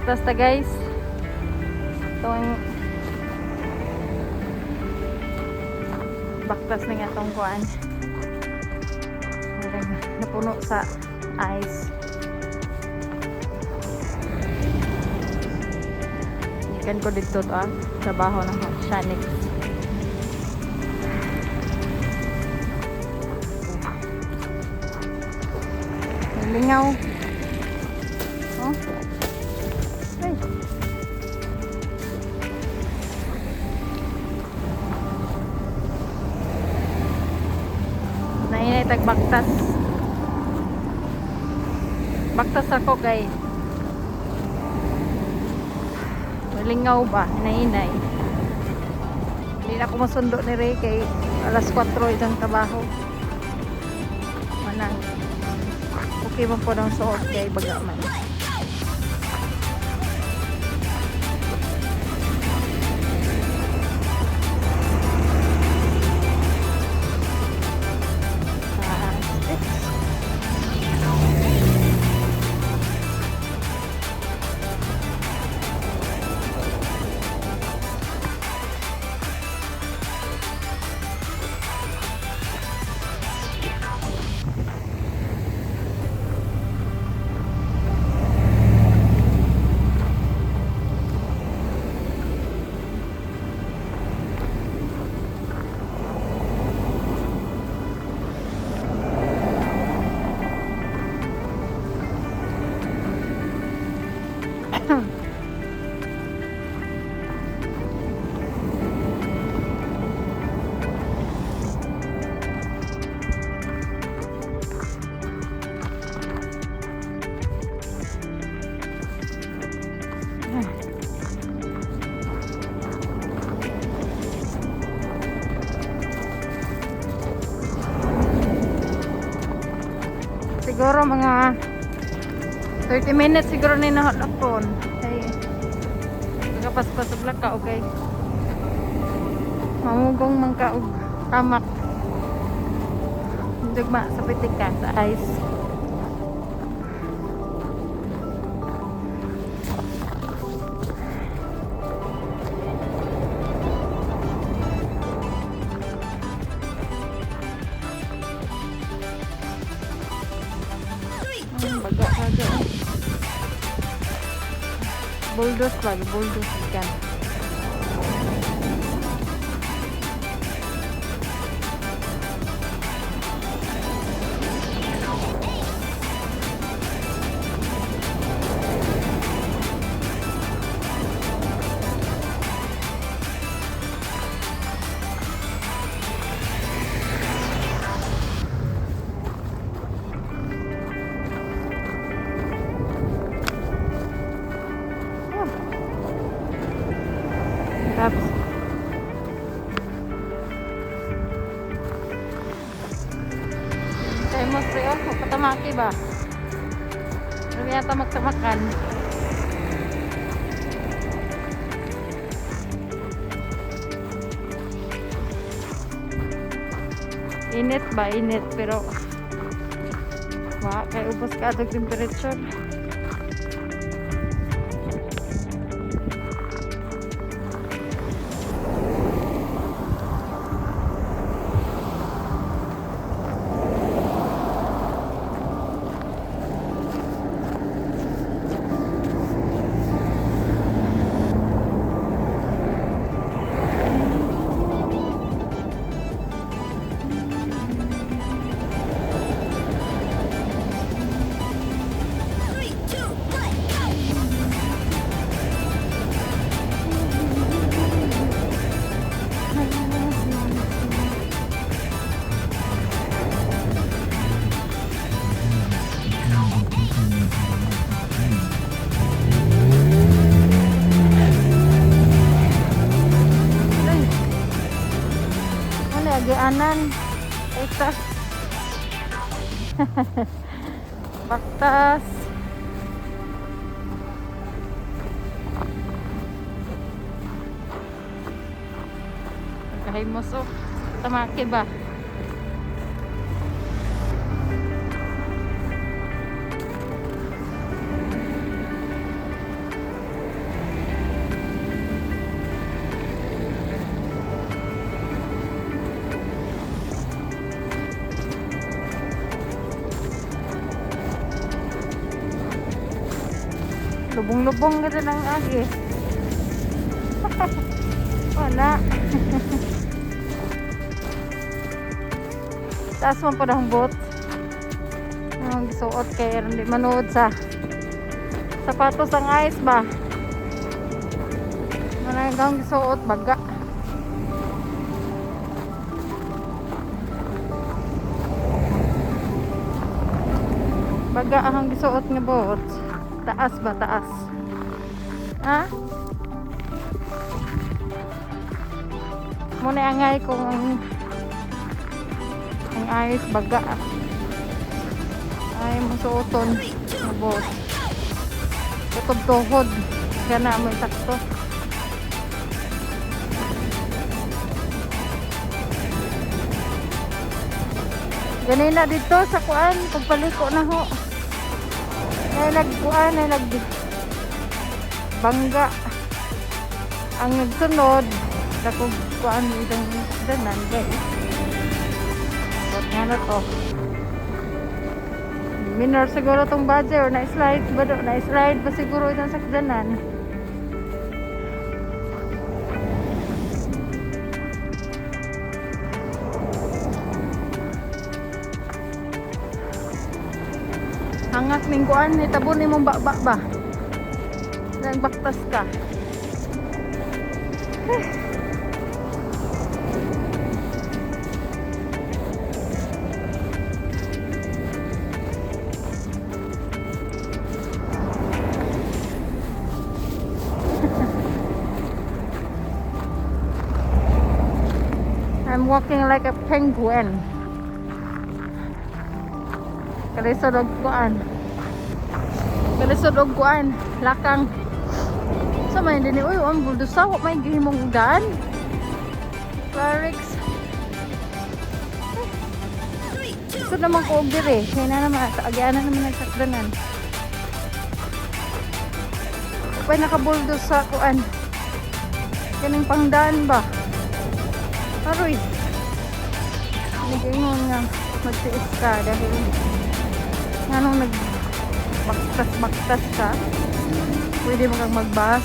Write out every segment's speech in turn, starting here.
Baktas ta, guys. Itong baktas na nga itong kuan. Parang napuno sa ice. Ikan ko dito to ah. Trabaho na ko. Shanix. Lingaw. Oh. Ay. Nainay tag baktas. Baktas ako kay lingaw ba, hinahinay. Hindi na ako masundo ni Ray kay alas 4 isang trabaho. Manang okay man po ng suot kay baga man. Ah, six. Siguro mga 30 minutes siguro ni nahalapon. Kay kakapaspas og laka, okay. Mamugong man ka og tamak. Dugma sa pitika sa ice. Three, two, Baga one, kaga. go! Bulldoze ba? Bulldoze ikan. Oh. Tapos, kay mo oh, patamaki ba? Ano yata magtamakan? Init ba? Init. Pero, wa, kay ubos ka atong temperature. Three, two, one, go! Ay. Ano, agianan. Ito. Baktas. Pagkahimos oh. Tamaki ba? Lubong-lubong ka ng agi. Wala. Taas man pa ang boot. Ang gisuot kay hindi manood sa sapatos ang ice ba. Manang gisuot baga. Baga ang gisuot nga boot. Taas ba taas? Ha? Muna angay kung ang ayos baga. Ay masuoton nga boot. Kutob tuhod. Gana mo sakto. Ganina dito sa kuan, pagpaliko na ho. Ay nagkuan, ay nag bangga. Ang nagsunod, dakog kuan itong danan guys. But nga na to. Minor siguro tong budget or na-slide ba do? Na-slide ba siguro itong sakdanan? Hangak ning kuan, itabon nimong baba ba. Nang baktas ka. I'm walking like a penguin. Kalisod og kuan. Kalisod og kuan, lakang. Sa may dinhi uy, ang buldosa wa may gihimong daan. Clarix. Three, two, Gusto naman ko og dire. Kaya na naman, agianan na naman ang sakdanan. Pwede nakabuldos sa kuan. Kaning pangdaan ba? Aroy. Nag-ingon nga magtiis ka dahil nganong nag baktas-baktas ka, pwede mo kang magbas.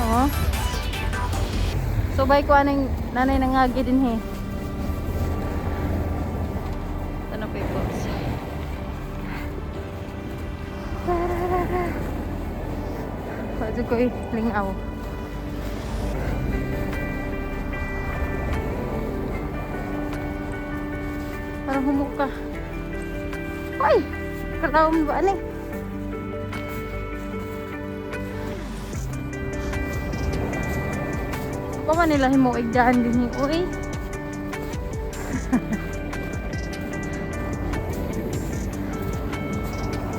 Oo. Subay ko aning nanay nangagi din he. Ano peoples? Pwede ko lingaw. Parang humuka. Ay! Kalaom ba ani? Pa man nila himuig daan din uy.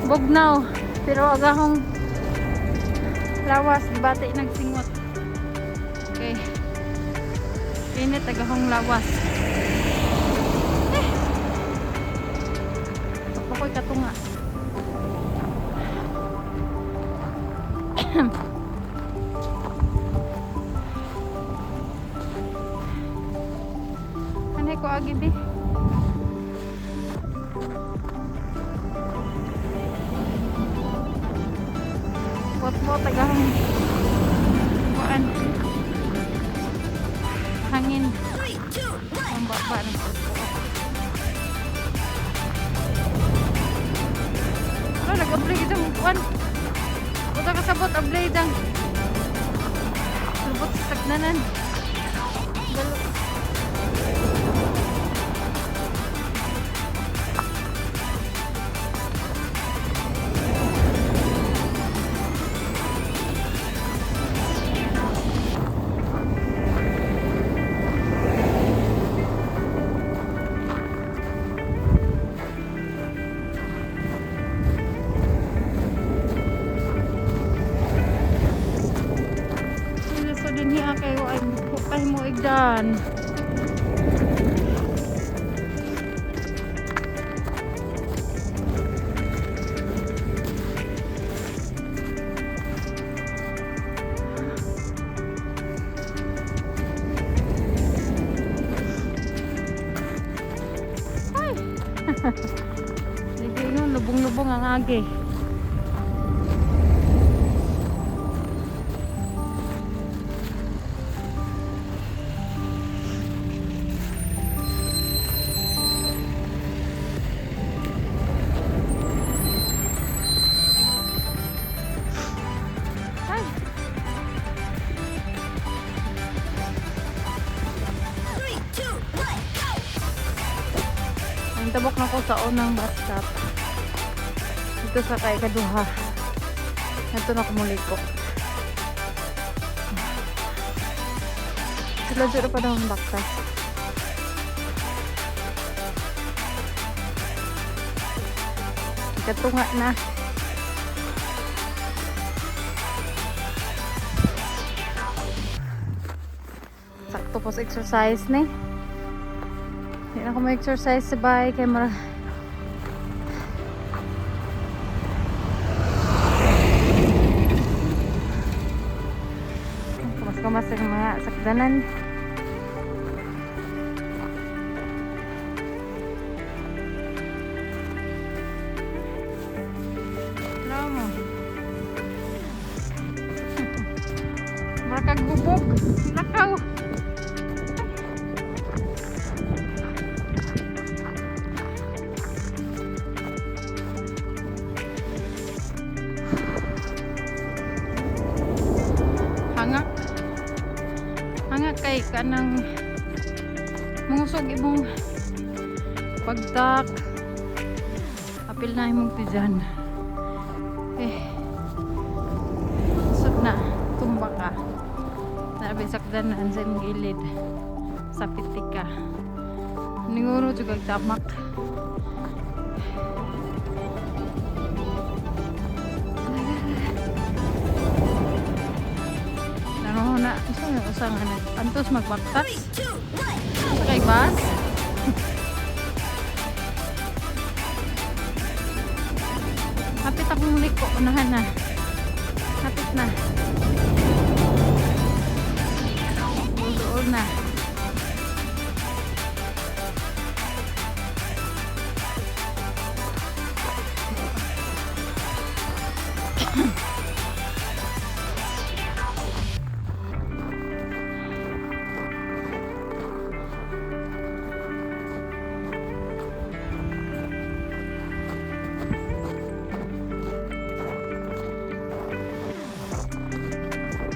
Bugnaw. Pero agahong lawas, bati nagsingot. Okay. Init agahong lawas. Eh. Pakoy katunga. Anay ko agi di. Pot mo tagahang kuan. Hangin. Three, two, one, Ang baba ng pot. Ano, nag-apply itong kuan. Punta ka sabot, apply itong lubot sa tagnanan. Galo. So din niya kayo ay ay mo igdan. Ay. Sige yun, lubong-lubong ang agi. Nagtabok na ko sa unang bus stop. Dito sa kay kaduha. Ito na kumuliko. Sila dyan pa daw ang baktas. Katunga na. Sakto po sa exercise ni. Hindi na ako ma-exercise sa bahay kay mara. Kumas-kumas ang mga sakdanan. Hello mo. Mura kag gubog. Lakaw. Hangak. Hangak kay kanang mangusog imong pagtak. Apil na imong tijan. Eh. Sud na tumba ka. Nabi sakdanan sa imong gilid. Sa pitika. Ninguro jud kag tamak. Laro na, usa nga usa nga nag antos magbaktas. Three, two, one, go! Sa kay bus. Hapit akong muliko, unahan na. Hapit na. Duol na.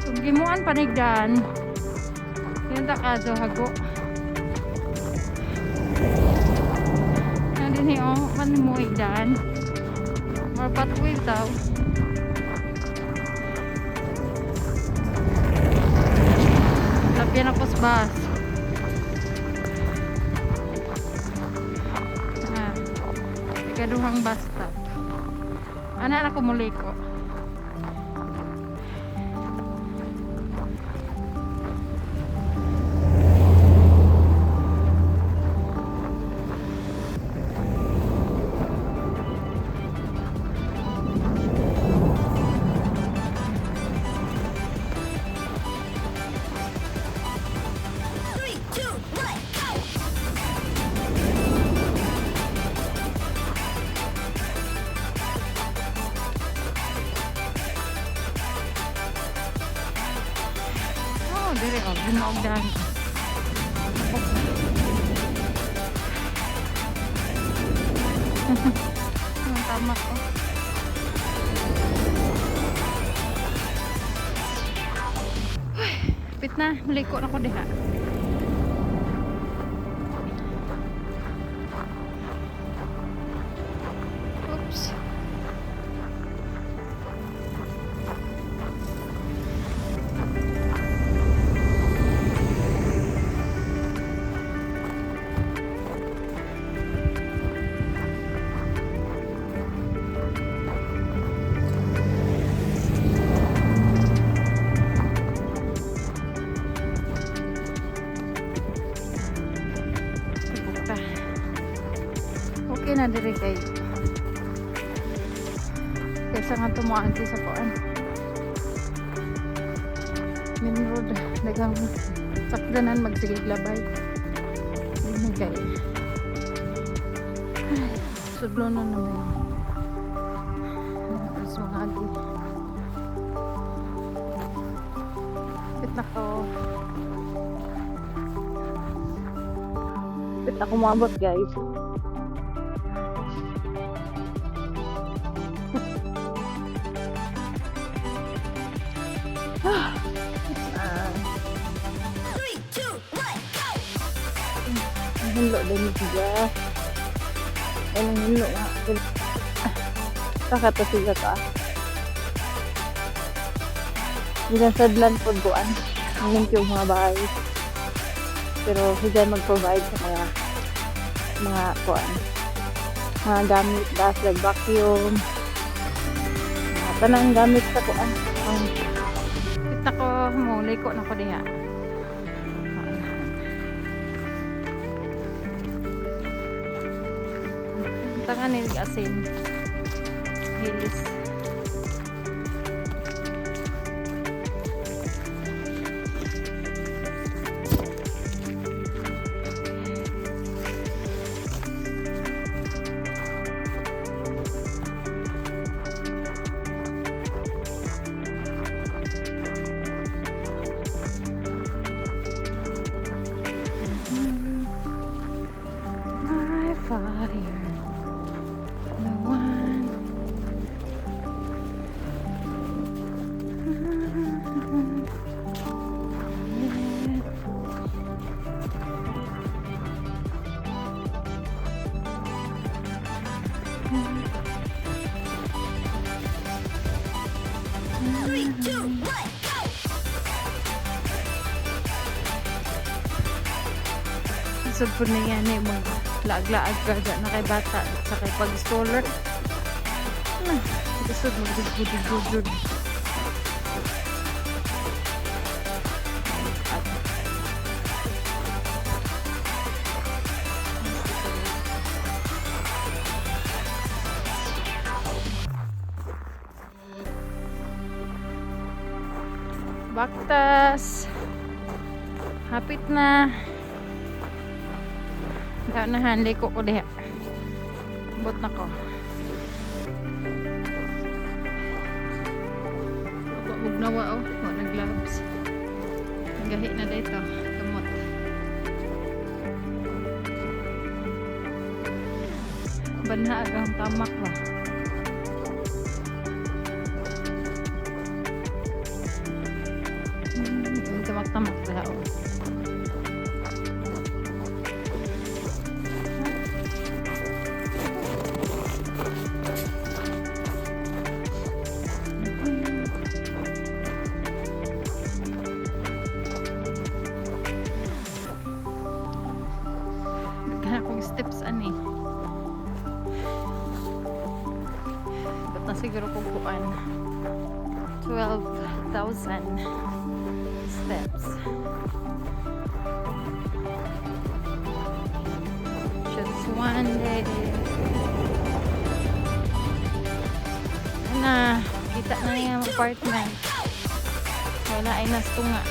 Kung gimuan panigdan, yun ta kaso hago. Nandun ni oh, man mo igdan. More pathway daw. Lapyan ako sa bus. Ah, ikaduhang bus stop. Ana na ko muli ko. Three, two, one, go! Oh, dire oh, ginaog daan. Ang tama ko. Uy, pit na, maliko na ko diha. Oops. Bukta. Okay na dire kay. Kaysa nga tumuagi sa kuan. Main road, daghang sakdanan magsigig labay. Dili kay. Ay, sudlo na naman. Mas mga agi. Pit na ko. Pit ako maabot, guys. Ah, Three, two, one, go! ang hilo din siya. Anong hino nga. Saka to siya ka. Ginasadlan pod kuan. Ang yung mga bahay. Pero sila mag-provide sa mga kuan. Mga gamit, das like vacuum. Mga tanang gamit sa kuan. Ang kita ko, muli ko na ko diha. Tanga ni asin. Hilis. My fire, the one. Yeah. Three, two, one, go! Lisod po na yan eh, mag laag-laag ka dyan na kay bata sa kay pag-stroller. Na, lisod mag-dugud-dugud. At Baktas. Hapit na. Naunahan, liko ko diha. Bot na ko. Wa mugnawa oh, wa na gloves. Gahi na dito, kamot. Banha ang tamak ba. Tamak-tamak diha oh. Daghan akong steps ani. Ba't na siguro kung kuan? 12,000 steps. Just one day. Na, kita na yung apartment. Wala ay nastunga.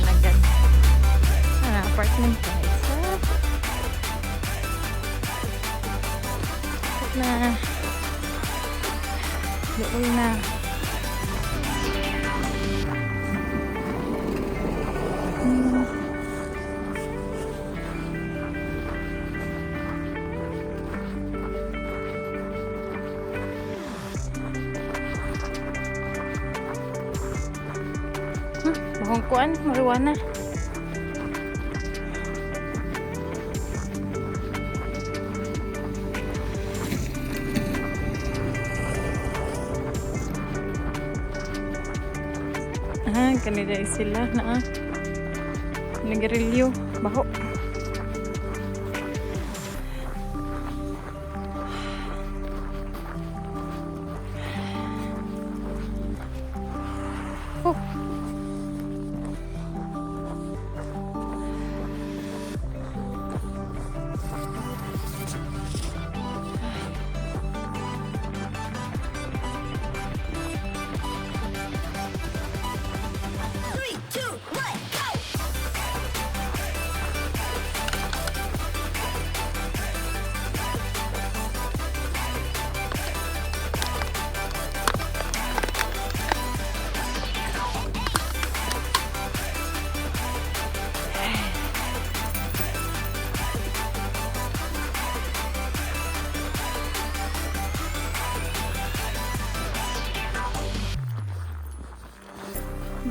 Nagad. Ah, apartment, guys. Ah. Na. Luoy na. Bahong kuan, marijuana. Ah, kanila sila na ah. Nagarilyo, baho. Oh. Three, two, one, go!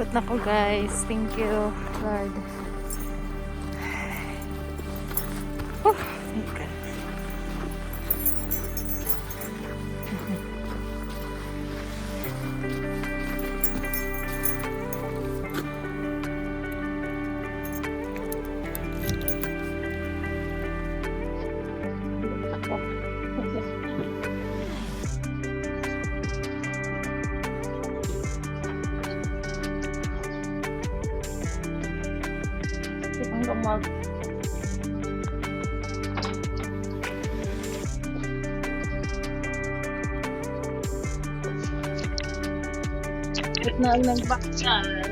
But nako, guys, thank you, Lord. Oh, thank God. Ako. Ang gamag. Na ang nagbaksan.